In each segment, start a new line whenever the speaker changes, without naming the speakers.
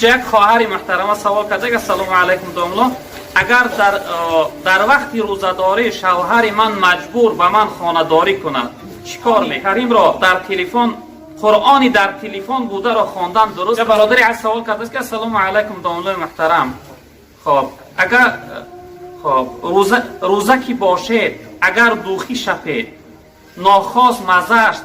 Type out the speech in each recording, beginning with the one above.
Як хоҳари муҳтарама савол карда: ассалому алайкум, домло, агар дар вақти рӯзадорӣ шавҳари ман маҷбур ба ман хонадорӣ кунад, чӣ кор мекунам? Каримро дар телефон, Қуръони дар телефон бударо хондан дуруст? Бародари аз савол кардааст ки ассалому алайкум, домлои муҳтарам, хоб, агар хоб рӯза ки бошед, агар духӣ шапед, нохост мазааш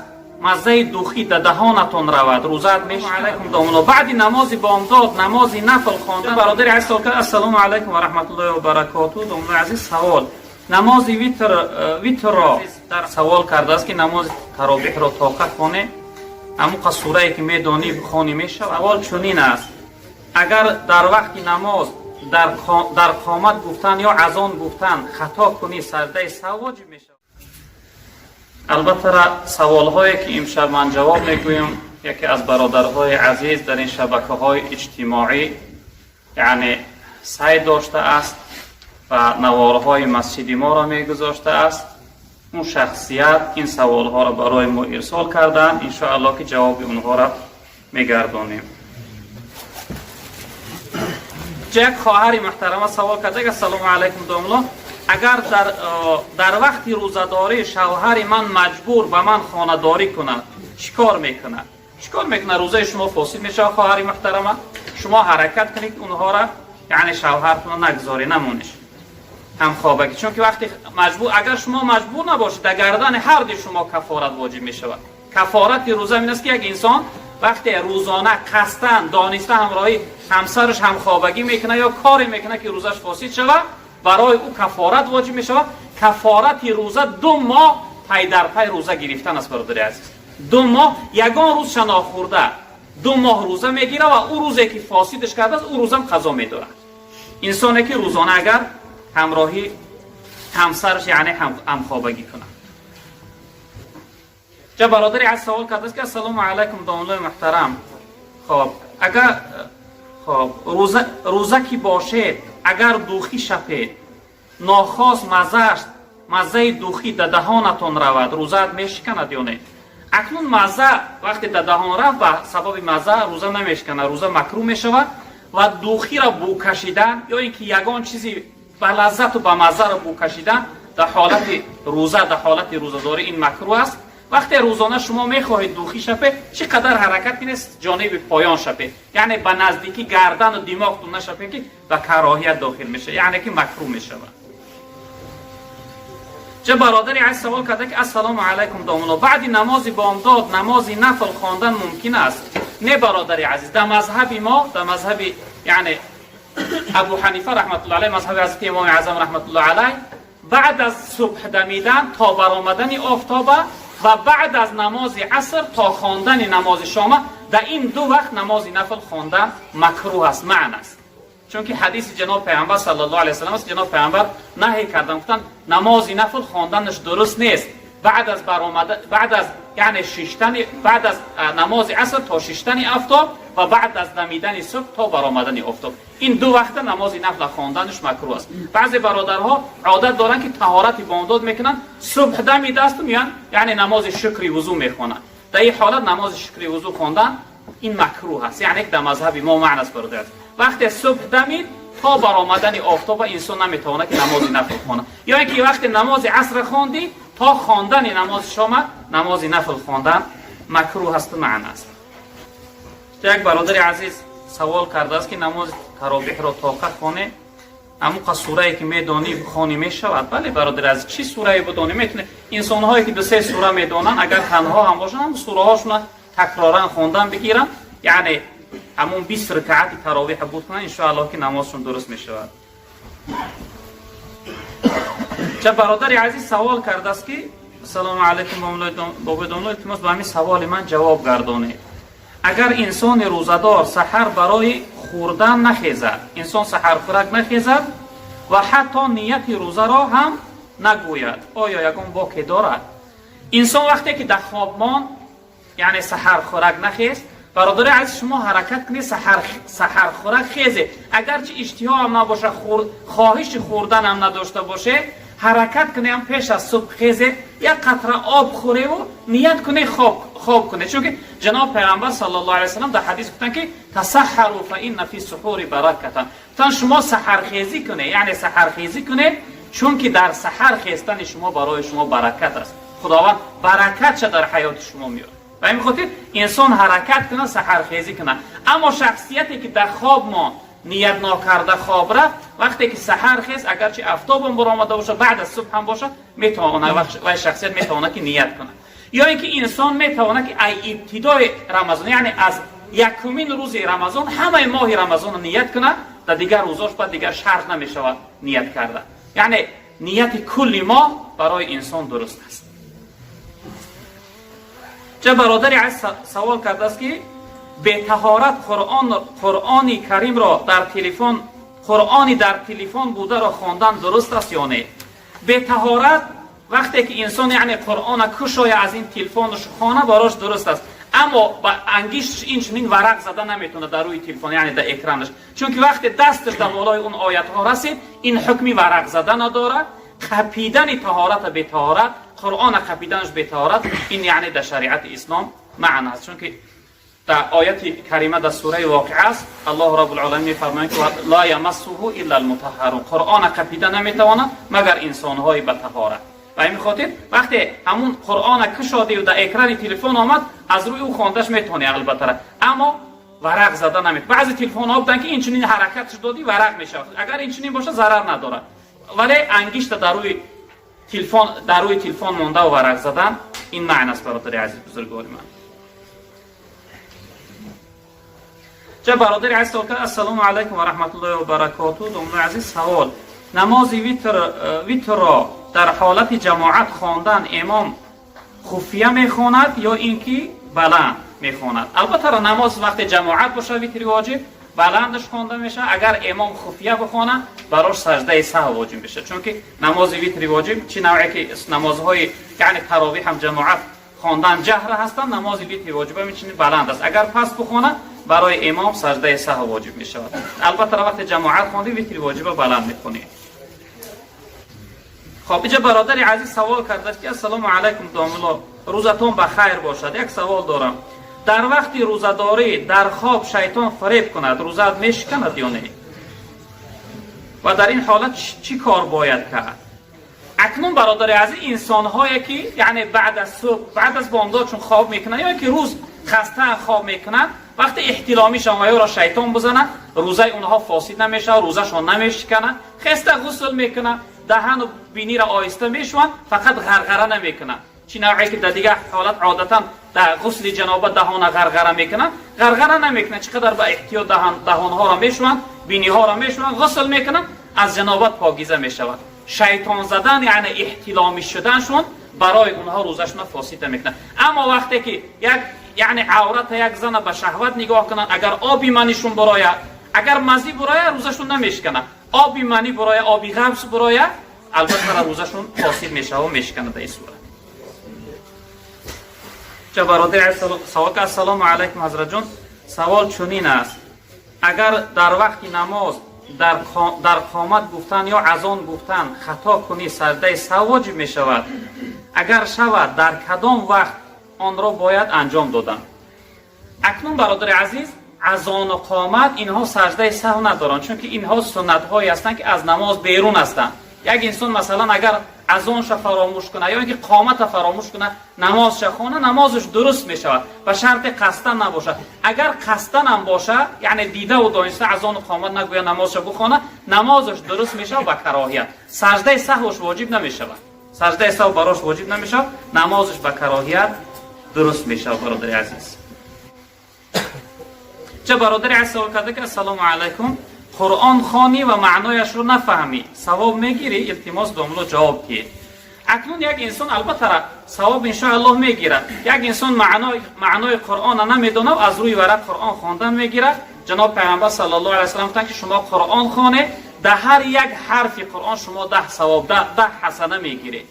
маззаи духӣ да даҳонатон равад, рӯзаат мешиканад? Алайкум, домло, баъди намози бомдод намози нафл хондан. Бародари азиз савол кард: ассалому алайкум ва раҳматуллоҳи ва баракоту, домлои азиз, савол: намози витрро дар савол кардааст ки намози таровиҳро тоқа хоне, ҳамуқа сурае ки медонӣ хонӣ мешавад? Савол чунин аст: агар дар вақти намоз дар қомат гуфтан ё азон гуфтан хато кунӣ, саждаи саҳв воҷиб мешавад? Албатта, саволҳое ки имшаб ман ҷавоб мегӯям, яке аз бародарҳои азиз дар ин шабакаҳои иҷтимоӣ, яъне сай доштааст ва наворҳои масҷиди моро мегузоштааст. Он шахсият ин саволҳоро барои мо ирсол карданд. Иншоаллоҳ ки ҷавоби онҳоро мегардонем. Як хоҳари муҳтарама савол карда: ассалому алайкум, домло, агар дар вақти рӯзадорӣ шавҳари ман маҷбур ба ман хонадорӣ кунад, чӣ кор мекунад? Чӣ кор мекунад? Рӯзаи шумо фосид мешавад, хоҳари муҳтарама. Шумо ҳаракат кунед, онҳоро, яъне шавҳартона нагзорӣ, намониш ҳамхобагӣ, чунки вақте маҷбур, агар шумо маҷбур набошед, дар гардани ҳар дуи шумо кафорат воҷиб мешавад. Кафорати рӯза ин аст ки як инсон вақте рӯзона қасдан, дониста ҳамроҳи ҳамсараш ҳамхобагӣ мекунад ё коре мекунад ки рӯзаш фосид шавад, барои ӯ кафорат воҷиб мешавад. Кафорати рӯза 2 моҳ пай дар пай рӯза гирифтан аст, бародари азиз. 2 моҳ ягон рӯз шанохӯрда 2 моҳ рӯза мегирад ва ӯ рӯзе ки фосидаш кардааст, ӯ рӯзам қазо медорад. Инсоне ки рӯзона агар ҳамроҳи ҳамсараш, яъне ҳамхобагӣ кунад. Ҷа бародари аз савол кардааст ки ассалому алайкум, домлои муҳтарам, хоб, агар хоб рӯза ки бошед, агар духӣ шапед, нохост мазааш маззаи духӣ да даҳонатон равад, рӯзаат мешиканад ё не? Акнун мазза вақте да даҳон рафт, ба сабаби мазза рӯза намешиканад, рӯза макрӯҳ мешавад. Ва духиро бӯ кашидан ё ин ки ягон чизи ба лаззату ба маззаро бӯ кашидан дар ҳолати рӯза, дар ҳолати рӯзадорӣ ин макрӯҳ аст. Вақте рӯзона шумо мехоҳед духӣ шапед, чӣ қадар ҳаракат кунед, ҷониби поён шапед, яъне ба наздикӣ гардану димоғтон нашапед, ки ба кароҳият дохил мешавад, яъне ки макрӯҳ мешавад. Ҷа бародари аз савол карда ки ассалому алайкум, домулло, баъди намози бомдод намози нафл хондан мумкин аст? Не, бародари азиз, дар мазҳаби мо, дар мазҳаби, яъне, Абу Ҳанифа раҳматуллоҳ алайҳ, мазҳаби ҳазрати Имоми Аъзам раҳматуллоҳ алайҳ, баъд аз субҳ дамидан то баромадани офтоба ва баъд аз намози аср то хондани намози шома, дар ин ду вақт намози нафл хондан макрӯҳ аст, маън аст, чунки ҳадиси ҷаноб Пайғамбар саллаллоҳу алайҳи васаллам аст. Ҷаноб Пайғамбар наҳй кардан, гуфтанд, намози нафл хонданаш дуруст нест баъд аз баромада, баъд аз, яъне, шиштани, баъд аз намози аср то шиштани афтоб ва баъд аз дамидани субҳ то баромадани офтоб. Ин ду вақта намози нафла хонданаш макрӯҳ аст. Баъзе бародарҳо одат доранд, ки таҳорати бомдод мекунанд, субҳ дамидаасту меянд, яъне намози шукри вузӯ мехонанд. Дар ин ҳолат намози шукри вузӯ хондан ин макрӯҳ аст, яъне дар мазҳаби мо маън аст, бародар. Вақте субҳ дамид то баромадани офтоба инсон наметавонад ки намози нафл хонад, ё ин ки вақте намози аср хондӣ, то хондани намози шома намози нафл хондан макрӯҳ асту маън аст. Як бародари азиз савол кардааст ки намози таровиҳро тоқа хоне, ҳамуқа сурае ки медонӣ хонӣ мешавад? Бале, бародари азиз, чӣ сурае бидонӣ метавонӣ. Инсонҳое ки ду се сура медонанд, агар танҳо ҳам бошанд, ҳам сураҳошона такроран хондан бигиранд, яъне ҳамун 20 ракаати таровиҳа буд кунанд, иншоаллоҳ ки намозшон дуруст мешавад. Ча бародари азиз савол кардааст ки ассалому алайкум, бобои домло, илтимос, ба ҳамин саволи ман ҷавоб гардонед. Агар инсони рӯзадор саҳар барои хӯрдан нахезад, инсон саҳархӯрак нахезад ва ҳатто нияти рӯзаро ҳам нагӯяд, оё ягон боке дорад? Инсон вақте ки дар хоб монд, яъне саҳархӯрак нахест, бародари азиз, шумо ҳаракат кунед, саҳархӯрак хезе, агарчи иштиҳо ҳам набоша, хоҳиши хӯрдан ҳам надошта боше. Ҳаракат кунем, пеш аз субҳ хезе, як қатра об хӯреву ният куне, хоб куне. Чунки ҷаноб Пайғамбар саллаллоҳу алайҳи васаллам дар ҳадис гуфтанд, ки تسحروا فإن في السحور بركة. Гуфтанд, шумо саҳархезӣ куне, яъне саҳархезӣ куне, чунки дар саҳар хестани шумо барои шумо баракат аст. Худованд баракатша дар ҳаёти шумо меорад. Ба ҳамин хотир инсон ҳаракат кунад, саҳархезӣ кунад. Аммо шахсияте ки дар хоб монд, ният нокарда хоб рафт, вақте ки саҳар хест, агарчи афтобам баромада бошад, баъд аз субҳ ҳам бошад, метавонад, вай шахсият метавонад, ки ният кунад. Ё ин ки инсон метавонад, ки ай ибтидои Рамазон, яъне аз якумин рӯзи Рамазон, ҳамаи моҳи Рамазонро ният кунад. Дар дигар рӯзош баъд дигар шарт намешавад ният карда, яъне нияти кулли моҳ барои инсон дуруст аст. Ча бародари азиз савол кардааст, ки бетаҳорат Қуръони Каримро дар телефон, Қуръони дар телефон бударо хондан дуруст аст ё не? Бетаҳорат вақте ки инсон, яъне, Қуръона кушоя, аз ин телефонаш хона, барош дуруст аст, аммо ба ангишташ ин чунин варақ зада наметавонад дар рӯи телефон, яъне дар экранаш, чунки вақте дасташ дар болои он оятҳо расид, ин ҳукми варақ зада надорад. Қапидани таҳората бетаҳорат, Қуръона қапиданаш бетаҳорат, ин, яъне, дар шариати ислом манъ аст, чунки дар ояти карима дар сураи Воқиа аст, Аллоҳу Раббулъоламин мефармояд, ки لا يمسه إلا المطهرون. Қуръона қапида наметавонад, магар инсонҳои ба таҳорат. Ба ҳамин хотир вақте ҳамун Қуръона кушодию дар экрани телефон омад, аз рӯи ӯ хондаш метавонӣ, албатта, аммо варақ зада намет. Баъзе телефонҳо буданд, ки инчунин ҳаракатш додӣ, варақ мешавад. Агар инчунин бошад, зарар надорад, вале ангишта дар рӯи телефон мондаву варақ задан, ин манъ аст, бародари азиз, бузургвори ман. Ча бародари азиз савол кард: Ассалому алайкум ва раҳматуллоҳи ва баракоту, домоди азиз, савол: намози витрро дар ҳолати ҷамоат хондан, имом хуфия мехонад ё ин ки баланд мехонад? Албатта, намоз вақте ҷамоат бошад, витри воҷиб баландаш хонда мешавад. Агар имом хуфия бихонад, барош саждаи саҳв воҷиб мешавад, чунки намози витри воҷиб, чӣ навъе ки намозҳои, яъне, таровиҳ ҳам ҷамоат хондан ҷаҳра ҳастанд, намози витри воҷиба инчунин баланд аст. Агар пас бихонад, барои имом саждаи саҳв воҷиб мешавад. Албатта, вақте ҷамоат хондӣ, витри воҷиба баланд мехонӣ. Хоб, инҷа бародари азиз савол кардааст, ки ассалому алайкум, домулло, рӯзатон ба хайр бошад. Як савол дорам: дар вақти рӯзадорӣ дар хоб шайтон фареб кунад, рӯзаат мешиканад ё не? Ва дар ин ҳолат чӣ кор бояд кард? Акнун, бародари азиз, инсонҳое ки, яъне, баъд аз субҳ, баъд аз бомдод чун хоб мекунанд ё ки рӯз хастаан, хоб мекунанд, вақте эҳтиломишон ва ёро шайтон бизанад, рӯзаи онҳо фосид намешавад, рӯзашон намешиканад. Хеста ғусл мекунад, даҳану биниро оҳиста мешӯянд, фақат ғарғара намекунанд. Чӣ навъе ки дар дигар ҳолат одатан дар ғусли ҷаноба даҳона ғарғара мекунанд, ғарғара намекунанд. Чӣ қадар ба эҳтиёт даҳонҳоро мешӯянд, биниҳоро мешӯянд, ғусл мекунанд, аз ҷанобат покиза мешавад. Шайтон задан, яъне эҳтиломӣ шуданшон, барои онҳо рӯзашона фосид намекунад. Аммо вақте ки як, яъне, аврата як зана ба шаҳват нигоҳ кунанд, агар оби манишон бурояд, агар мазӣ бурояд, рӯзашон намешиканад. Оби манӣ бурояд, оби ғабс бурояд, албатта, рӯзашон фосид мешавад ва мешиканад дар ин сурат. Ча бародари савол: ассалому алайкум, ҳазратҷон, савол чунин аст: агар дар вақти намоз дар қомат гуфтан ё азон гуфтан хато кунӣ, саждаи саҳв воҷиб мешавад? Агар шавад, дар кадом вақт онро бояд анҷом додан? Акнун, бародари азиз, азону қомат, инҳо саждаи саҳв надоранд, чунки инҳо суннатҳое ҳастанд, ки аз намоз берун ҳастанд. Як инсон, масалан, агар азонша фаромӯш кунад ё ин ки қомата фаромӯш кунад, намозша хона, намозаш дуруст мешавад, ба шарти қасдан набошад. Агар қасданам бошад, яъне дидаву дониста азону қомат нагӯя, намозша бухона, намозаш дуруст мешавад ба кароҳият. Саждаи саҳваш воҷиб намешавад, саждаи саҳв барош воҷиб намешавад, намозаш ба кароҳият дуруст мешавад, бародари азиз. Ча бародари азиз савол карда, ки ассалому алайкум, Қуръон хонӣ ва маънояшро нафаҳмӣ, савоб мегирӣ? Илтимос, домулло, ҷавоб диҳед. Акнун як инсон, албатта, савоб иншоаллоҳ мегирад. Як инсон маънои Қуръона намедонад, аз рӯи варақ Қуръон хондан мегирад. Ҷаноб Пайғамбар саллаллоҳу алайҳи васаллам гуфтанд, ки шумо Қуръон хонед, дар ҳар як ҳарфи Қуръон шумо 10 савоб, 10 ҳасана мегиред.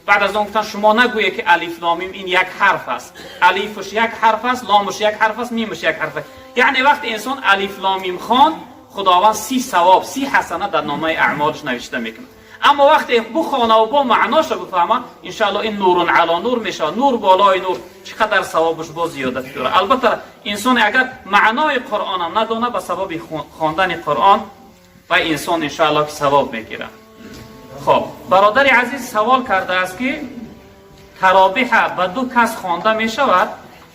Баъд аз он гуфтанд, шумо нагӯед, ки алиф ломим ин як ҳарф аст, алифуш як ҳарф аст, ломуш як ҳарф аст, мимуш як ҳарф аст. Яъне вақте инсон алиф ломим хонд, Худованд 30 савоб, 30 ҳасана дар номаи аъмолаш навишта мекунад. Аммо вақте бихона ва бо маъноша бифаҳма, иншаалло ин нурун ало нур мешавад, нур болои нур, чӣ қадар савобаш боз зиёдат дорад. Албатта, инсон агар маънои Қуръонам надона, ба сабаби хондани Қуръон ва инсон иншаалло ки савоб мегирад. Хоб, бародари азиз савол кардааст, ки таровиҳа ба ду кас хонда мешавад?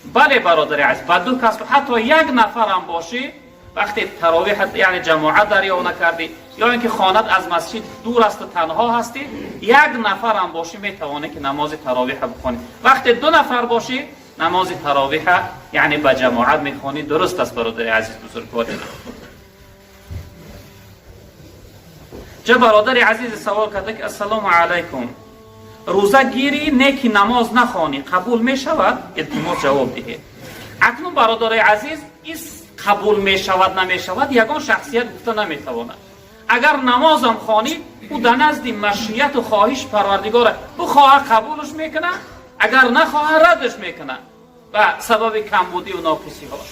Бале, бародари азиз, ба ду кас, ҳатто як нафарам бошӣ, вақте таровиҳ, яъне ҷамоат дарёфт накардӣ ё ин ки хонат аз масҷид дур асту танҳо ҳастӣ, як нафарам бошӣ, метавонӣ ки намози таровиҳа бихонӣ. Вақте ду нафар бошӣ, намози таровиҳа, яъне ба ҷамоат мехонӣ. Дуруст аст, бародари азиз, бузургвори. Ҷа бародари азиз савол карда, ки ассалому алайкум, рӯза гирӣ, не ки намоз нахонӣ, қабул мешавад? Илтимос, ҷавоб диҳед. Акнун, бародари азиз, ис қабул мешавад, намешавад, ягон шахсият гуфта наметавонад. Агар намозам хонӣ, ӯ дар назди машияту хоҳиш Парвардигора, бихоҳа, қабулш мекунад, агар нахоҳа, радш мекунад ба сабаби камбудию ноқисиҳош.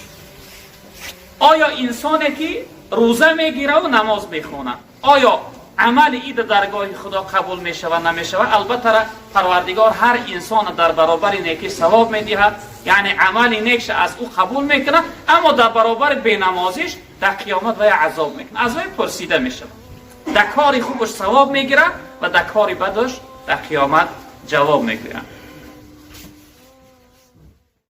Оё инсоне ки рӯза мегираву намоз мехонад, оё амали ида даргоҳи Худо қабул мешавад, намешавад? Албатта, Парвардигор ҳар инсона дар баробари некӣ савоб медиҳад, яъне амали некша аз ӯ қабул мекунад, аммо дар баробари бенамозиш дар қиёмат вай азоб мекунад, аз вай пурсида мешавад. Дар кори хубаш савоб мегирад ва дар кори бадаш дар қиёмат ҷавоб мегӯяд.